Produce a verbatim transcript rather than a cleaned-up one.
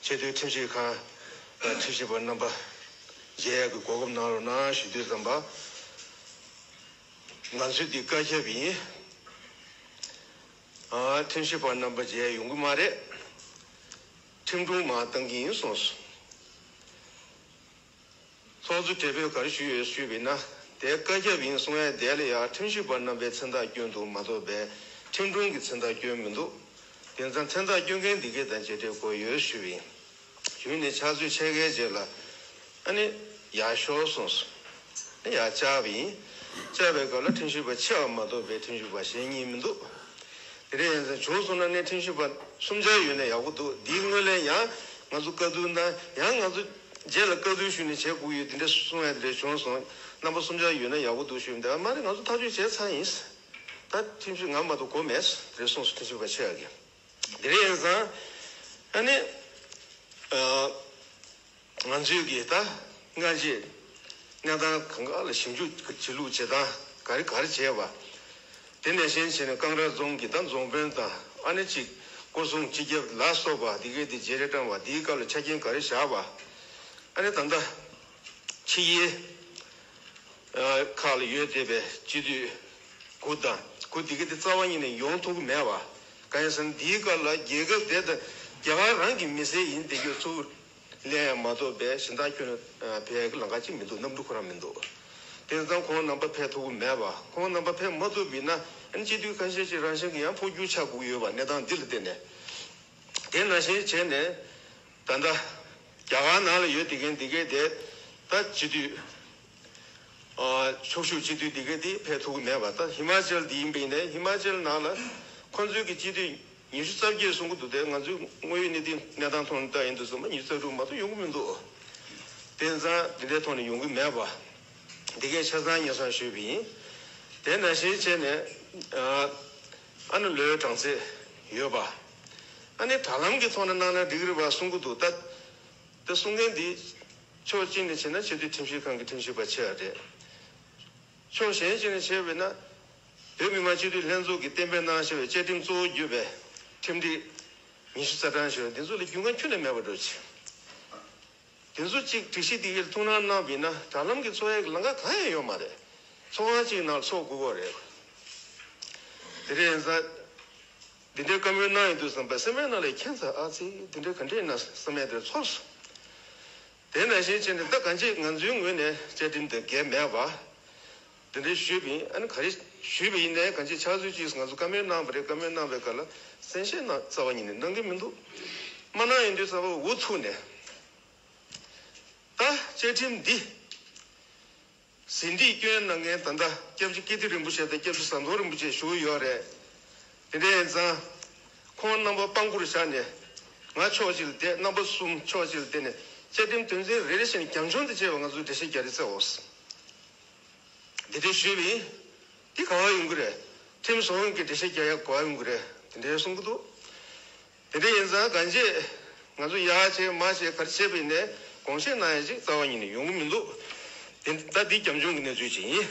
ཆེས་མཐོའི་ཁྲིམས་ཞིབ་ཁང་ཁྲིམས་ཞིབ་པ་རྣམ་པ་མཇལ་ཡག་གི་གོ་སྐབས་གནང་རོགས་གནང་ཞུ་དུས་ཙམ་པ། ང་ཚོས་འདི་བཀའ་ཁྱབ་ཡིན། ཨ། ཁྲིམས་ཞིབ་པ་རྣམ་པ་མཇལ་ཡོང་གི་མ་རེད། ཁྲིམས་སྒྲུང་མར་བཏང་གི་ཡིན་གསུངས་སོང་། ཚོགས་གཙོ་སྦྲེལ་པོས་ག་རེ་ཞུས་ཡོད་ཞུས་པས་ན། དེ་བཀའ་ཁྱབ་ཡིན་གསུང་ཡ་དེ་ལ་ཡང་ཁྲིམས་ཞིབ་པ་རྣམ་པའི་མཚན་རྟགས་བསྐྱོན་འདུག་མ་གཏོགས་པའི་ཁྲིམས་སྒྲུང་གི་མཚན་རྟགས་བསྐྱོན་མི་འདུག་དེ་ཙང་མཚན་རྟགས་བསྐྱོན་མཁན་འདི་གས་དང་བྱེད་འབྲེལ་དགོས་ཡོད་ཞུས་པ་ཡིན། ཞུས་ནས་ཕྱག་ཚོད་ཕྱེད་ཀའི་རྗེས་ལ་ཨ་ནི་ཡར་ཤོག་གསུངས་སོང་། ཨ་ནི་ཡར་བཅར་བ་ཡིན། བཅར་བའི་སྐབས་ལ་ཁྲིམས་ཞིབ་པ་ཆེ་བ་མ་གཏོགས་པའི་ཁྲིམས་ཞིབ་པ་གཞན་གཉིས་མི་འདུག་དེ་འདྲ་ཡིན་ཙང་བྱུང་སོང་ན་ནི་ཁྲིམས་ཞིབ་པ་གསུམ་ཆར་ཡོད་ན་ཡག་པོ་འདུག་འདིའི་སྔོན་ལ་ཡང་ང་ཚོ་བཀའ་བསྡུར་གནང་། ཡང་ང་ཚོ་རྗེས་ལ་བཀའ་བསྡུར་ཞུས་ནས་བྱེད་དགོས་ཡོད། དེ་འདྲ་གསུང་ཡ་དེ་འདྲ་བྱུང་སོང་། རྣམ་པ་གསུམ་ཆར་ཡོད་ན་ཡག་པོ་འདུག་ཞུས་པ་འདི་མ་རེད། ང་ཚོ་ཐག་གཅོད་བྱས་ཚར་ཡིན། ད་ཁྲིམས་ཞིབ་ང་མ་གཏོགས་དགོས་མེད་དེ་འདྲ་གསུངས་སོང་། ཁྲིམས་ཞིབ་པ་ཆེ་བ་གིས། དེ་འདྲ་ཡིན་ཙང་ཨ་ནི། ཨ། ང་ཚོས་ཀྱིས་ད་སྔ་རྗེས་གནས་སྟངས་གང་ག་ལ་ཞིབ་འཇུག་བྱེད་ལུགས་བྱེད་སྟངས་ག་རེ་ག་རེ་བྱས་པ། དེ་ནང་བཞིན་བྱས་ནས་ཀང་ར་རྫོང་གི་ད་རྫོང་དཔོན་དང་ཨ་ནེ་གཅིག་སྐོར་སྲུང་སྤྱི་ཁྱབ་ལ་སོགས་པ་འདི་གས་དེ་བརྗེ་རེས་བཏང་བ་འདིའི་སྐབས་ལ་ཆ་རྐྱེན་ག་རེ་བཞག་པ། ཨ་ནེ་ད་ལྟ་ཕྱི་རྒྱལ་ཁག་ལ་ཡོད་བསྡད་པའི་སྤྱི་འཐུས་དགུ་དང་དགུ་འདི་གས་དེ་རྩ་བ་ཉིད་ནས་ཡོང་ཐུབ་ཀྱི་མེད་པ། གང་ཡིན་ཟེར་ན་འདིའི་སྐབས་ལ་རྒྱལ་ཁབ་དེ་དང་རྒྱ་གར་རང་གི་མི་སེར་ཡིན་བསྡད་རྒྱུ་ཚུར་ལེན་ཡ་མ་གཏོགས་པའི་གཞན་དག་ཁྱོན་ནས་ཕེབས་ཡ་གི་ལམ་ཁ་ཅིག་མི་འདུག་གནམ་གྲུ་ཁོ་རང་མི་འདུག་དེ་ཙང་ཁོང་རྣམ་པ་ཕེབས་ཐུབ་ཀྱི་མེད་པ། ཁོང་རྣམ་པ་ཕེབས་མ་ཐུབ་པ་ཡིན་ན་ཨ་ནི་སྤྱི་འཐུས་ཁ་ཤས་ཤིག་རང་བཞིན་གྱིས་ཡང་འཕོ་འགྱུར་ཆགས་དགོས་ཀྱི་ཡོད་པ། གནས་སྟངས་འདི་ལ་བརྟེན་ནས། དེ་ནང་བཞིན་བྱས་ནས་ད་ལྟ་རྒྱ་གར་ནང་ལ་ཡོད་བསྡད་མཁན་འདི་གས་དེ་ད་སྤྱི་འཐུས། ཨ། ཕྱོགས་བཞུགས་སྤྱི་འཐུས་འདི་གས་དེ་ཕེབས་ཐུབ་ཀྱི་མེད་པ། ད་ཧི་མ་ཅལ་འདི་ཡིན་པ་ཡིན་ནའི་ཧི་མ་ཅལ་ནང་ལ་ཁོང་ཚོའི་གི་སྤྱི་འཐུས་ཉི་ཤུ་རྩ་བརྒྱད་གསུང་གི་འདུག་དེ་ང་ཚོའི་དངོས་ཡོད་གནས་སྟངས་གནས་སྟངས་ཐོག་ནས་ལྟ་ཡིན་དུས་ཙམ་པ་ཉི་ཤུ་རྩ་དྲུག་མ་གཏོགས་ཡོང་གི་མི་འདུག་དེ་ཙང་འདི་འདྲའི་ཐོག་ནས་ཡོང་གི་མེད་པ། འདི་གས་ཆ་ཚང་སྙན་སེང་ཞུས་པ་ཡིན། དེ་ནང་བཞིན་བྱས་ནས་ཨ། ཨ་ནི་ལོའི་གྲངས་ཚད་ཡོད་པ། ཨ་ནི་དྲ་ལམ་གྱི་ཐོག་ནས་གནང་ན་འགྲིག་གི་རེད་པ་གསུང་གི་འདུག་ད། དེ་གསུང་མཁན་འདི་ཕྱོགས་གཅིག་ནས་བྱས་ན་ཆེས་མཐོའི་ཁྲིམས་ཞིབ་ཁང་གི་ཁྲིམས་ཞིབ་པ་ཆེ་བ་རེད། ཕྱོགས་གཞན་ཞིག་ནས་བྱས་པས་ན་བོད་མི་མང་སྤྱི་འཐུས་ལྷན་ཚོགས་ཀྱིས་གཏན་འབེབས་གནང་བཞིན་པའི་བཅའ་ཁྲིམས་གཙོ་བོ་གྱུར་པའི་ཁྲིམས་སྒྲིག་ཉི་ཤུ་རྩ་གྲངས་ཞེས་པ་འདི་ཚོ་ལ་རྒྱུས་མངའ་ཁྱོན་ནས་མེད་པ་འདྲ་ཅིག་དེ་ཚོ་གཅིག་སྒྲིག་གཞི་འདི་གའི་ཐུགས་སྣང་གནང་བས་ན་དྲ་ལམ་གྱི་འཚོགས་ཡག་གི་ལམ་ཁ་གང་ཡང་ཡོད་མ་རེད། ཚོགས་ཁང་གཅིག་ནང་ཚོགས་དགོས་ཀྱི་རེད། དེ་རེད་ཡིན་ཙང་། འདི་འདྲའི་བཀའ་མོལ་གནང་ཡོང་དུས་ཙམ་པ་སེམས་པའི་ནང་ལ་ཁྱད་མཚར་ཨ་ཙི་འདི་འདྲའི་ག་འདྲས་ན་བསམ་ཡས་དེ་ཚོར་སོང་། དེ་ནང་བཞིན་བྱས་ནས་ད་གང་ཅི་ང་ཚོའི་ངོས་ནས་བཅའ་ཁྲིམས་དང་འགལ་མེད་པ། འདི་འདྲའི་ཞུས་པ་ཡིན། ཨ་ནི་ག་རེ་ཞུས་པ་ཡིན་ནའི་གང་ཅི་ཕྱག་ཚོད་ཅིག་ང་ཚོ་བཀའ་མོལ་གནང་བ་རེད། བཀའ་མོལ་གནང་བའི་སྐབས་ལ་གསན་བཤད་གནང་རྩ་བ་ཉིད་ནས་གནང་གི་མི་འདུག་མ་གནང་ཡོང་དུས་ཙམ་པ་འུ་ཐུག་ནས། ད་བཅའ་ཁྲིམས་འདི་ཟིན་བྲིས་སྐྱོན་གནང་མཁན་ད་ལྟ་སྐྱབས་རྗེ་ཀིརྟི་རིན་པོ་ཆེ་དང་སྐྱབས་རྗེ་ཟམ་གདོང་རིན་པོ་ཆེ་བཞུགས་ཡོད་རེད། དེ་འདྲ་ཡིན་ཙང་ཁོང་རྣམ་པ་དཔང་པོར་བཞག་ནས་ང་ཕྱོགས་གཅིག་ལ་བསྡད། རྣམ་པ་གསུམ་ཕྱོགས་གཅིག་ལ་བསྡད་ནས་བཅའ་ཁྲིམས་དོན་ཚན་རེ་རེ་བཞིན་རྒྱབ་ལྗོངས་དང་བཅས་པ་ང་ཚོས་འགྲེལ་བཤད་རྒྱག་རེས་བྱེད་འོས། འདི་འདྲ་ཞུས་པ་ཡིན། འདི་ག་བ་ཡོང་གི་རེད། ཁྲིམས་བཟོ་བ་གི་འགྲེལ་བཤད་རྒྱག་ཡག་ག་བ་ཡོང་གི་རེད། དེ་འདྲའི་གསུང་གི་འདུག་དེ་འདྲ་ཡིན་ཙང་གང་ཅི་ང་ཚོ་ཡར་བྱས་མར་བྱས་ག་རེ་བྱས་པ་ཡིན་ནའི་དགོངས་བཞེས་གནང་ཡ་ཅིག་རྩ་བ་ཉིད་ནས་ཡོང་གི་མི་འདུག་དེ་ད་འདི་རྒྱབ་ལྗོངས་ཀྱི་གནས་ཚུལ་ཅིག་ཡིན།